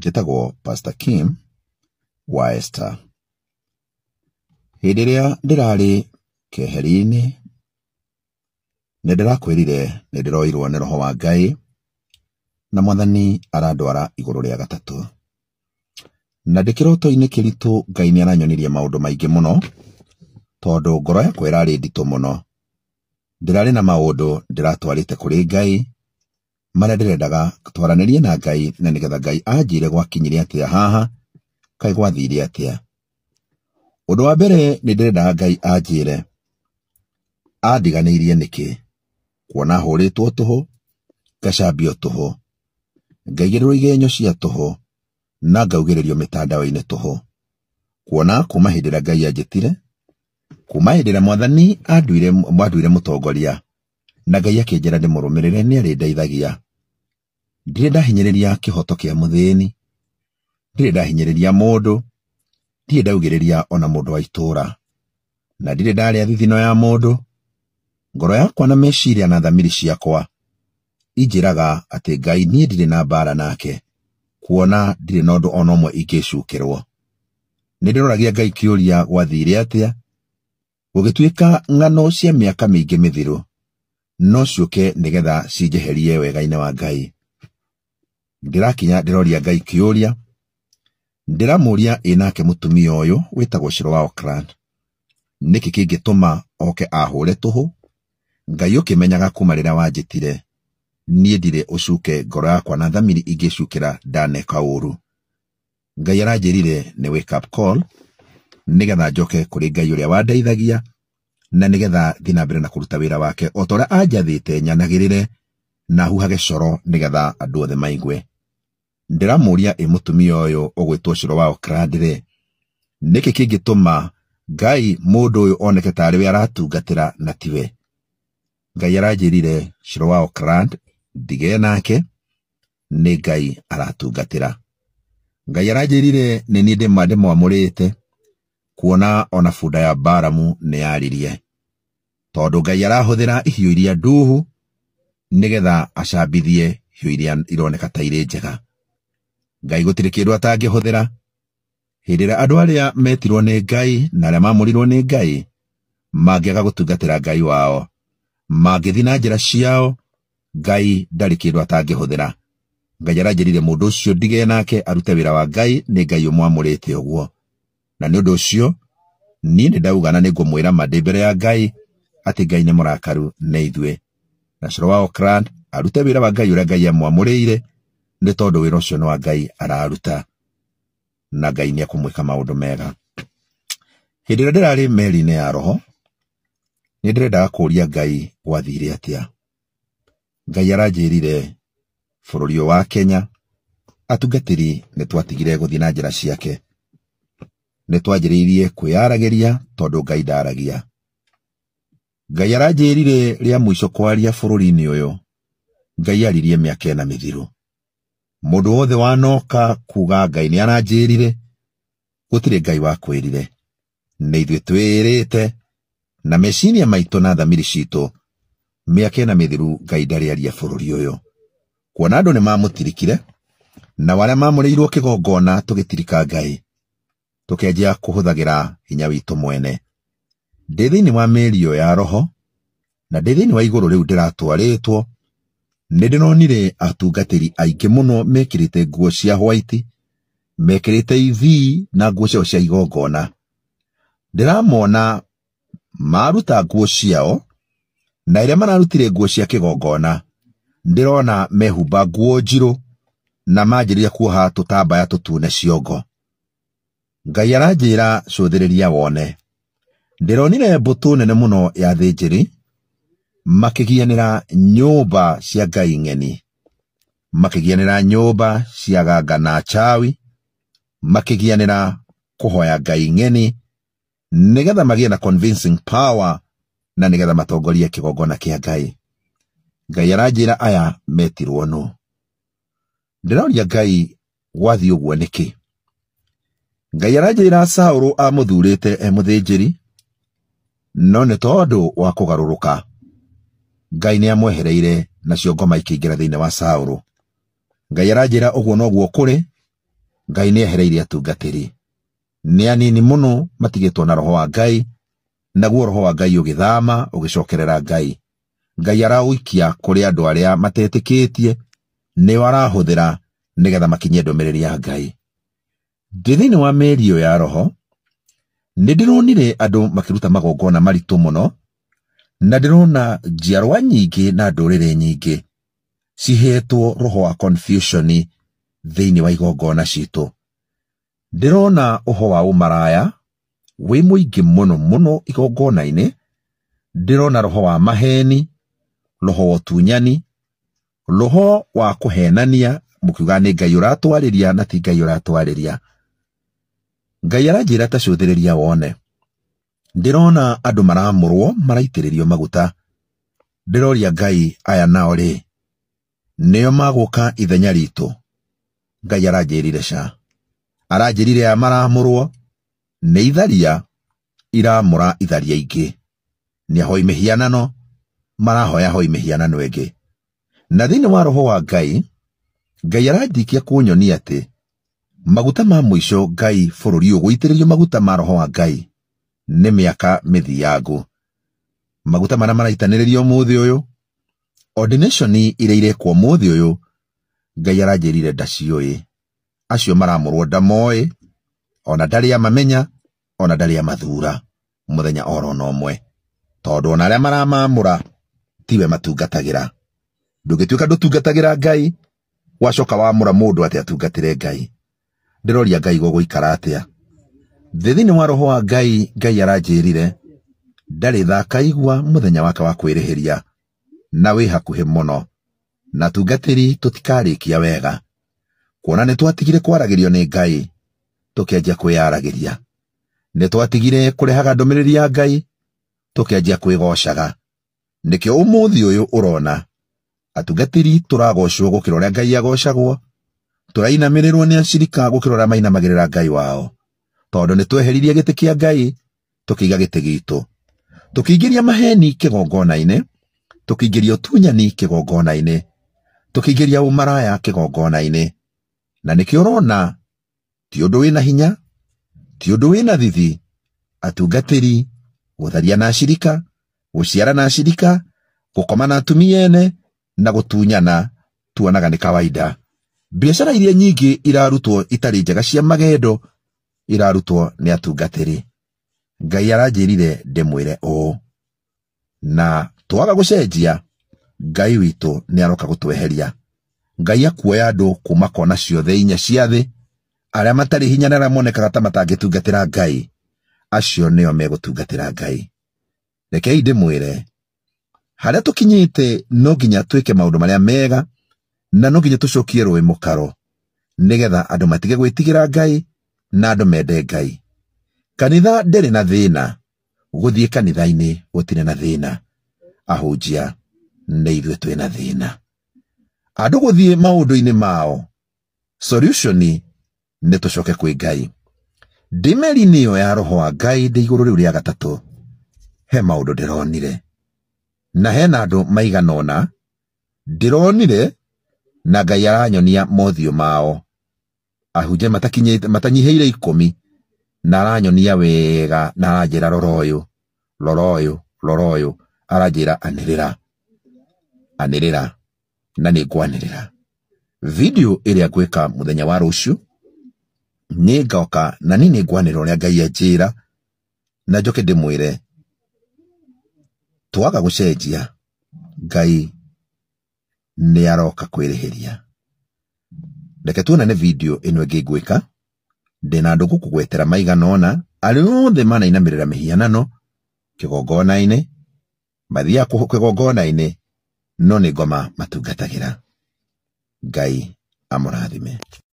Njĩtagwo Pastor Kim wa Esther. Hĩndĩ ĩrĩa ndĩrarĩ keheri-inĩ, nĩ ndĩrakwĩrire nĩ ndĩroirwo nĩ roho wa Ngai na mwathani arandwara igũrũ rĩa gatatũ. Na ndĩ kĩroto-inĩ kĩritũ Ngai nĩ aranyonirie maũndũ maingĩ mũno, tondũ ngoro yakwa ĩrarĩ nditũ mũno. Ndĩrarĩ na maũndũ ndĩratwarĩte kũrĩ Ngai, marĩa ndĩrendaga twaranĩrie na Ngai na nĩgetha Ngai anjĩre gwakinyire atĩa haha, kaĩ gwathire atĩa. Ũndũ wa mbere nĩ ndĩrendaga Ngai anjĩre andiganĩirie nĩkĩ, kuona hũrĩtwo tũhũ, ngacambio tũhũ, ngaigĩrĩrwo igenyo cia tũhũ, na ngaugĩrĩrio mĩtandao-inĩ tũhũ. Kuona kuma hĩndĩ ĩrĩa Ngai anjĩtire, kuma hĩndĩ ĩrĩa mwathani anduire mũtongoria, na Ngai akĩnjĩra ndĩmũrũmĩrĩre nĩ arĩndeithagia. Ndirĩ ndahinyĩrĩria kĩhoto kĩa mũthĩni, ndirĩ ndahinyĩrĩria mũndũ, ndirĩ ndaugĩrĩria ona mũndũ wa itũũra, na ndirĩ ndarĩa thithino ya mũndũ. Ngoro yakwa na meciria na thamiri ciakwa injĩraga atĩ Ngai niĩ ndirĩ na mbara nake, kuona ndirĩ na ũndũ ona ũmwe ingĩcukĩrwo. Nĩ ndĩroragia Ngai kĩũria gwathire atĩa, gũgĩtuĩka ng'ano cia mĩaka mĩingĩ mĩthiru no ciũke nĩgetha cinjeherie wega-inĩ wa Ngai. Ndĩrakinya ndĩroria Ngai kĩũria, ndĩramũria ĩ nake mũtumia ũyũ wĩtagwo Shiro wa Oakland, nĩkĩ kĩngĩtũma oke ahũre tũhũ? Ngai ũkĩmenyaga kuma rĩrĩa wanjĩtire, niĩ ndirĩ ũcuke ngoro yakwa na thamiri ingĩcukĩra ndaneka ũru. Ngai aranjĩrire nĩ wake up call nĩgetha njoke kũrĩ Ngai ũrĩa wandeithagia na nĩgetha thiĩ na mbere na kũruta wĩra wake o ta ũrĩa anjathĩte nyanagĩrĩre na huhage coro nĩgetha andũ othe maigue. Ndĩramũria ĩ mũtumia ũyũ ũgwĩtwo Shiro wa Oakland rĩ, nĩkĩ kĩngĩtũma Ngai mũndũ ũyũ oneke tarĩ we aratungatĩra na tiwe? Ngai aranjĩrire Shiro wa Oakland ndige nake, nĩ Ngai aratungatĩra. Ngai aranjĩrire nĩ niĩ ndĩmwamũrĩte, kuona ona bunda ya Balamu nĩ yaririe. Tondũ Ngai arahũthĩra ihiũ iria nduhu nĩgetha acambithie hiũ iria ironeka ta irĩ njega. Ngai gũtirĩ kĩndũ atangĩhũthĩra. Hĩndĩ ĩrĩa andũ arĩa metirwo nĩ Ngai na arĩa maamũrirwo nĩ Ngai mangĩaga gũtungatĩra Ngai wao, mangĩthiĩ na njĩra ciao, Ngai ndarĩ kĩndũ atangĩhũthĩra. Ngai aranjĩrire mũndũ ũcio ndige nake arute wĩra wa Ngai, nĩ Ngai ũmwamũrĩte ũguo. Na nĩ ũndũ ũcio niĩ nĩ ndauga na nĩ ngũmwĩra ma ndĩ mbere ya Ngai atĩ Ngai nĩ mũrakaru nĩ ithuĩ. Na Shiro wa Oakland arute wĩra wa Ngai ũrĩa Ngai amwamũrĩire, nĩ tondũ wĩra ũcio nĩ wa Ngai araruta, na Ngai nĩ ekũmwĩka maũndũ mega. Hĩndĩ ĩrĩa ndĩrarĩ meri-inĩ ya roho, nĩ ndĩrendaga kũũria Ngai gwathire atĩa. Ngai aranjĩrire bũrũri ũyũ wa Kenya atungatĩri nĩ twatigire gũthiĩ na njĩra ciake, nĩ twanjĩrĩirie kwĩyaragĩria tondũ Ngai ndaragia. Ngai aranjĩrire rĩa mũico kwaria bũrũri-inĩ ũyũ, Ngai aririe mĩaka ĩna mĩthiru. Mũndũ wothe wanoka kuga Ngai nĩ aranjĩrire, gũtirĩ Ngai wakwĩrire. Nĩ ithuĩ twĩrĩte na meciria maitũ na thamiri citũ, mĩaka ĩna mĩthiru Ngai ndarĩ aria bũrũri ũyũ. Kuona andũ nĩ mamũtirikire, na arĩa mamũrĩirwo kĩgongona tũgĩtirika Ngai, tũkĩanjia kũhũthagĩra hinya witũ mwene. Ndĩ thĩinĩ wa meri ĩyo ya roho, na ndĩ thĩinĩ wa igũrũ rĩu ndĩratwarĩtwo, nĩ ndĩronire atungatĩri aingĩ mũno mekĩrĩte nguo cia white, mekĩrĩte ithii na nguo ciao cia igongona. Ndĩramona maruta nguo ciao, na ĩrĩa mararutire nguo cia kĩgongona, ndĩrona mehumba nguo njirũ na manjĩrĩria kuoha tũtambaya tũtune ciongo. Ngai aranjĩra cũthĩrĩria wone. Ndĩronire mbũtũ nene mũno ya athĩnjĩri makĩgianĩra nyũmba cia Ngai ng'eni, makĩgianĩra nyũmba cia ganga na achawi, makĩgianĩra kũhoya Ngai ng'eni nĩgetha magĩe na convincing power na nĩgetha matongorie kĩgongona kĩa Ngai. Ngai aranjĩra aya metirwo nũ. Ndĩroria Ngai gwathiĩ ũguo nĩkĩ? Ngai aranjĩra Saũlũ amũthurĩte e mũthĩnjĩri, no nĩ tondũ wa kũgarũrũka Ngai nĩ amwehereire nacio ngoma ikĩingĩra thĩinĩ wa Saũlũ. Ngai aranjĩra ũguo noguo kũrĩ Ngai nĩ ehereirie atungatĩri, nĩ anini mũno matigĩtwo na roho wa Ngai, naguo roho wa Ngai ũgĩthama ũgĩcokerera Ngai. Ngai araũikia kũrĩ andũ arĩa matetĩkĩtie, nĩo arahũthĩra nĩgetha makinyie ndũmĩrĩri ya Ngai. Ndĩ thĩinĩ wa meri ĩyo ya roho, nĩ ndĩronire andũ makĩruta magongona maritũ mũno, na ndĩrona njiarwa nyingĩ na ndũrĩrĩ nyingĩ cihetwo roho wa confusion thĩinĩ wa igongona citũ. Ndĩrona ũho wa ũmaraya wĩ mũingĩ mũno mũno igongona-inĩ. Ndĩrona roho wa maheni, roho wa ũtunyani, roho wa kũhenania, mũkiuga nĩ Ngai ũratwarĩria na ti Ngai ũratwarĩria. Ngai aranjĩra ta cũthĩrĩria wone. Ndĩrona andũ maramũrwo maraitĩrĩrio maguta. Ndĩroria Ngai aya nao rĩ, nĩo magũka ithenya ritũ? Ngai aranjĩrire ca. Aranjĩrire aya maramũrwo nĩ itharia iramũra itharia ingĩ, nĩ ahoi mĩhianano marahoya hoi mĩhianano ĩngĩ. Na thĩinĩ wa roho wa Ngai, Ngai arandikia kũnyonia atĩ maguta ma mũico Ngai bũrũri ũyũ gũitĩrĩrio maguta ma roho wa Ngai nĩ mĩaka mĩthiangu. Maguta marĩa maraitanĩrĩrio ũmũthĩ ũyũ, ordination iria irekwo ũmũthĩ ũyũ, Ngai aranjĩrire ndaciũĩ. Acio maramũrwo ndamoĩ, ona ndarĩ amamenya, ona ndarĩ amathura mũthenya oro na ũmwe, tondũ ona arĩa maramamũra tiwe matungatagĩra. Ndũngĩtuĩka ndũtungatagĩra Ngai, wacoka wamũra mũndũ atĩ atungatĩre Ngai. Ndĩroria Ngai gũgũikara atĩa? Thĩ thĩinĩ wa roho wa Ngai, Ngai aranjĩrire ndarĩ tha akaigua mũthenya wake wa kwĩrĩhĩria, na wĩ hakuhĩ mũno, na atungatĩri tũtikarĩkia wega, kuona nĩ twatigire kwaragĩrio nĩ Ngai tũkĩanjia kwĩyaragĩria, nĩ twatigire kũrehaga ndũmĩrĩri ya Ngai tũkĩanjia kwĩgocaga. Nĩkĩo ũmũthĩ ũyũ ũrona atungatĩri tũragocwo gũkĩra ũrĩa Ngai agocagwo, tũrainamĩrĩrwo nĩ acirika gũkĩra ũrĩa mainamagĩrĩra Ngai wao, tondũ nĩ tweheririe gĩtĩ kĩa Ngai tũkĩiga gĩtĩ gitũ, tũkĩingĩria maheni kĩgongona-inĩ, tũkĩingĩria ũtunyani kĩgongona-inĩ, tũkĩingĩria ũmaraya kĩgongona-inĩ. Na nĩkĩo ũrona ti ũndũ wĩna hinya, ti ũndũ wĩna thithi, atungatĩri gũtharia na acirika, gũciara na acirika, gũkoma na atumia ene na gũtunyana tuonaga nĩ kawaida. Biacara iria nyingĩ irarutwo itarĩ njega cia magendo irarutwo nĩ atungatĩri. Ngai aranjĩrire ndĩmwĩre ũũ, na twaga gũcenjia Ngai witũ nĩ aroka gũtweheria. Ngai akuoya andũ kuma kona ciothe inya cia thĩ, arĩa matarĩ hinya na arĩa monekaga ta matangĩtungatĩra Ngai, acio nĩo megũtungatĩra Ngai. Rekei ndĩmwĩre, harĩa tũkinyĩte no nginya twĩke maũndũ marĩa mega, na no nginya tũcokie rũĩ mũkaro, nĩgetha andũ matige gwĩtigĩra Ngai na andũ mende Ngai. Kanitha ndĩrĩ na thĩna, gũthiĩ kanitha-inĩ gũtirĩ na thĩna, ahunjia nĩ ithuĩ twĩna thĩna. Andũ gũthiĩ maũndũ-inĩ mao, solution nĩ tũcoke kwĩ Ngai. Ndĩ meri-inĩ ĩyo ya roho wa Ngai ndĩ igũrũ rĩu rĩa gatatũ, he maũndũ ndĩronire, na hena andũ maigana ũna ndĩronire, na Ngai aranyonia mothiũ mao, ahunjia matakinyĩte matanyihĩire 10, na aranyonia wega, na aranjĩra rora ũyũ, rora ũyũ, rora ũyũ, aranjĩra anĩrĩra, anĩrĩra, na nĩ ngwanĩrĩra. Video ĩrĩa ngwĩka mũthenya wa rũciũ nĩ ngoka na niĩ nĩ ngwanĩrĩra ũrĩa Ngai anjĩra, na njoke ndĩmwĩre twaga gũcenjia Ngai nĩ aroka kwĩrĩhĩria. Reke tuonane video ĩno ĩngĩ ngwĩka, ndĩna andũ gũkũgwetera maigana ũna arĩa othe manainamĩrĩra mĩhianano kĩgongona-inĩ, mathiaga kĩgongona-inĩ, no nĩ ngoma matungatagĩra. Ngai amũrathime.